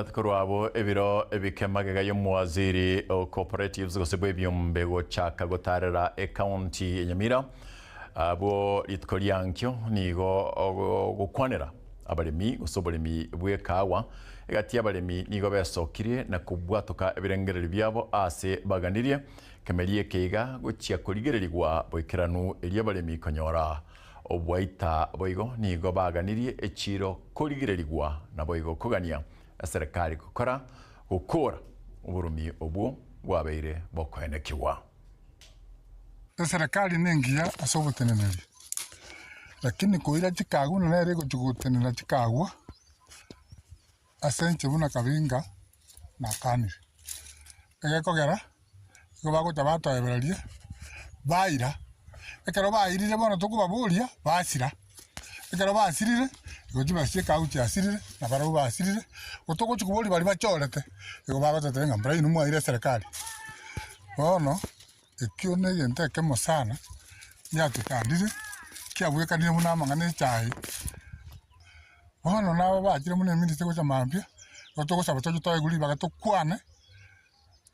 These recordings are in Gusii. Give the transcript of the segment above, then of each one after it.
Korwa abwo ebiro ebike magega y'omowaziri o cooperatives gose bw'ebiombe gochaka gotarera ecounty ya Nyamira, abwo rituko riankio nigo gokwanera abaremi gose oboremi bw'ekahawa egati y'abaremi nigo besokirie na kobwatoka ebirengererio biabo ase baganirie kemeria eke iga gochia korigererigwa boikeranu erio abaremi konyora Obwaita boigo nigo baganirie echiiro korigererigwa naboigo kogania eserekari gokora gokora oborumi obwo bwabeire bokoenekigwa. Eserekari nengiya ase oboteneneri, lakini koira chikagwa buna nere egochia gotenena chikagwa ase inche buna Kabinga nakanire. Egekogera. Nigo bagocha batoebereria, baira, ekero bairire bono tokobaboria, basira. Ekero basirire, igo chibesa chia ekagu chiasirire, na barabwo basirire, igo togochi koboria baria bachorete, igo bagototebia ng'a mbura inwe mwaire eserekari. Bono, ekio na egento ekemo sana, giatotandire, kiabwekanire buna amang'ana echae. Bono nabo bachire buna eminister gocha mambia, igo togosaba toche toegwe ribaga tokwane.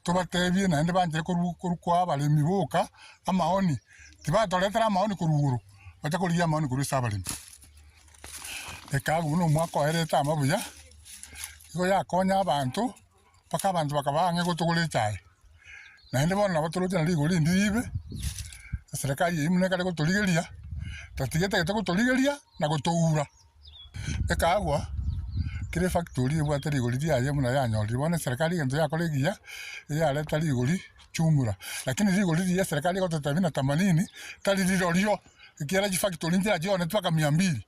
Tobateebie naende banchere korwa koa abaremi boka amaoni, tibatoretera amaoni korwa igoro, bache korigia amaoni korwa ase abaremi. Ekagu buna omwaka oerete ama buya, igo yakonya abanto, mpaka abanto bakaba ang'e gotogora echae. Naende bono nabo toroche na rigori rinde ribe, eserekari eyio buna ekare gotorigeria, tatiga etagete gotorigeria na gotoura. Ekaagwa, kera efactory ebwate rigori riaye buna yanyorire. Bono eserekari egento yakora egiya, eyareta rigori chumura. Lakini rigori riria eserekari egototebia na themanini, tari rirorio, ekiagera chifactory nchira chioneti mpaka mia mbili.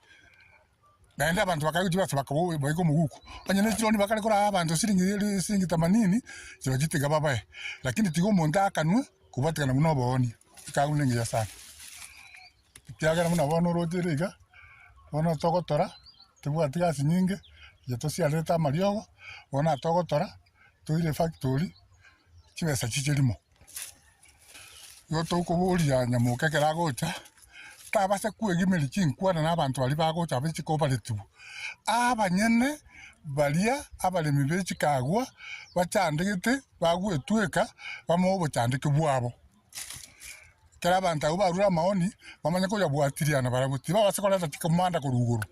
Naende abanto bakaigwa chibesa bakaba baika omoguko. Onye ne chironi bakare koraa abanto siringi eri siringi themanini, chirochio tiga babae. Lakini tiga omonto aakanwe, kobwatekana buna oboonia. Ekaagwa nengiya sana. Ekiagera buna bono oroche ere iga, bono togotora, tobwati gasi nyinge, inche tosiarerete amariogo, bono atogotora, toire efactory, chibesa chiche rimo. Igo tokoboria nyamoka ekero agocha, tabasa kwegimeria chinkwana na abanto baria bagocha be chikooperative, abanyene baria abaremi be chikagwa bachandegete bagwetweka bamoe obochandeke bwabo. Ekero abanto abwo barure amaoni, bamanye koyabwatiria nabarabwo, tibabasa koreta chikomanda korwa igoro.